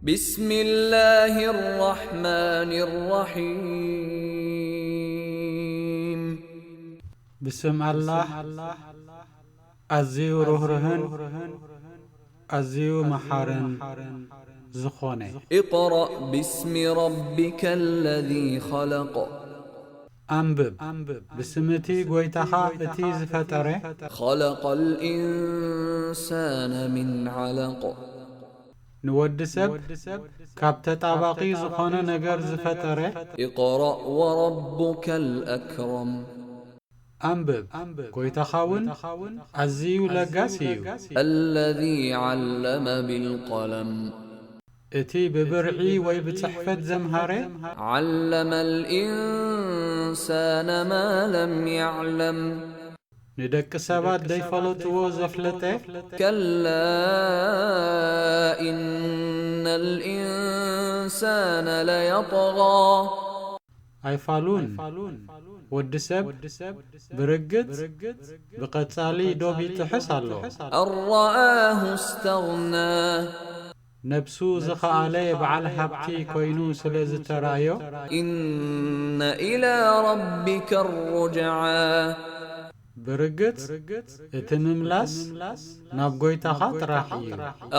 بسم الله الرحمن الرحيم. ብስም ኣላህ፣ ኣዝዩ ርህሩህን ኣዝዩ መሓርን ዝኾነ። اقرأ باسم ربك الذي خلق. ኣንብብ፣ ብስም እቲ ጐይታኻ እቲ ዝፈጠረ። خلق الإنسان من علق. ንወዲ ሰብ ካብ ተጣባቒ ዝኾነ ነገር ዝፈጠረ። اقرأ وربك الأكرم. ኣንብብ፣ ጐይታኻ እውን ኣዝዩ ለጋስ እዩ። الذي علم بالقلم. እቲ ብብርዒ ወይ ብጽሕፈት ዘምሃረ። علم الإنسان ما لم يعلم. ንደቂ ሰባት ዘይፈለጥዎ ዘፍለጠ። كلا إن الإنسان ليطغى. ኣይፋሉን፣ ወዲ ሰብ ብርግጽ ብቐጻሊ ዶብ ይጥሕስ ኣሎ። أن رآه استغنى. ነብሱ ዝኸኣለ በዓል ሃብቲ ኮይኑ ስለ ዝተራእዮ። إن إلى ربك الرجعى. ብርግጽ እቲ ምምላስ ናብ ጐይታኻ ጥራሕ እዩ።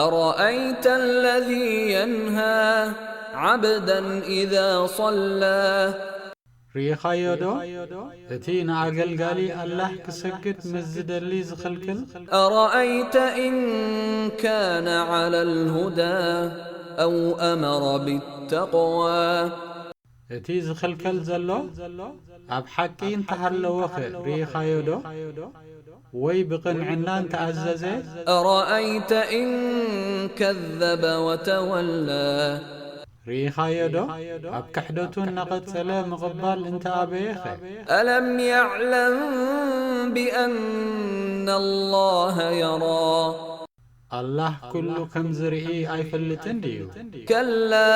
أرأيت الذي ينهى عبدا إذا صلى. ርኢኻዮ ዶ? እቲ ንኣገልጋሊ ኣላህ ክሰግድ ምስ ዝደሊ ዝኽልክል። أرأيت إن كان على الهدى أو أمر بالتقوى. እቲ ዝኽልከል ዘሎ ኣብ ሓቂ እንተሃለወኸ ርኢኻዮ ዶ? ወይ ብቕንዕና እንተኣዘዘ? أرأيت إن كذب وتولى. ርኢኻዮ ዶ? ኣብ ክሕደቱ እናቐጸለ ምቕባል እንተኣበየኸ? ألم يعلم بأن الله يرى. ኣላህ ኩሉ ከም ዝርኢ ኣይፈልጥን ድዩ? كلا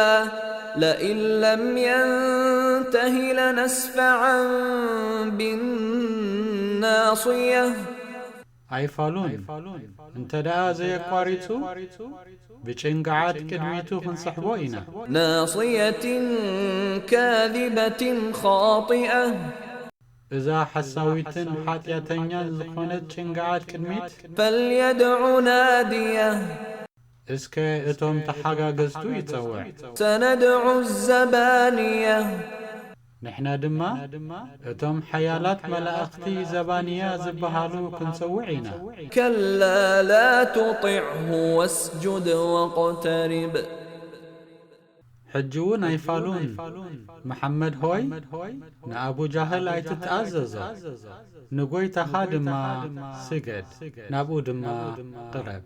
لئن لم ينته لنسفعا بالناصية. ኣይፋሉን፣ እንተ ደኣ ዘየቋሪጹ ብጭንግዓት ቅድሚቱ ክንስሕቦ ኢና። ناصية كاذبة خاطئة. እዛ ሓሳዊትን ሓጢኣተኛን ዝኾነት ጭንግዓት ቅድሚት። فليدع ناديه. እስከ እቶም ተሓጋገዝቱ ይጸውዕ። سندع الزبانية. ንሕና ድማ እቶም ሓያላት መላእኽቲ ዘባንያ ዝበሃሉ ክንጸውዕ ኢና። كلا لا تطعه واسجد واقترب. ሕጂ እውን ኣይፋሉን፣ መሓመድ ሆይ፣ ንኣቡ ጃህል ኣይትተኣዘዞ፣ ንጐይታኻ ድማ ስገድ፣ ናብኡ ድማ ቅረብ።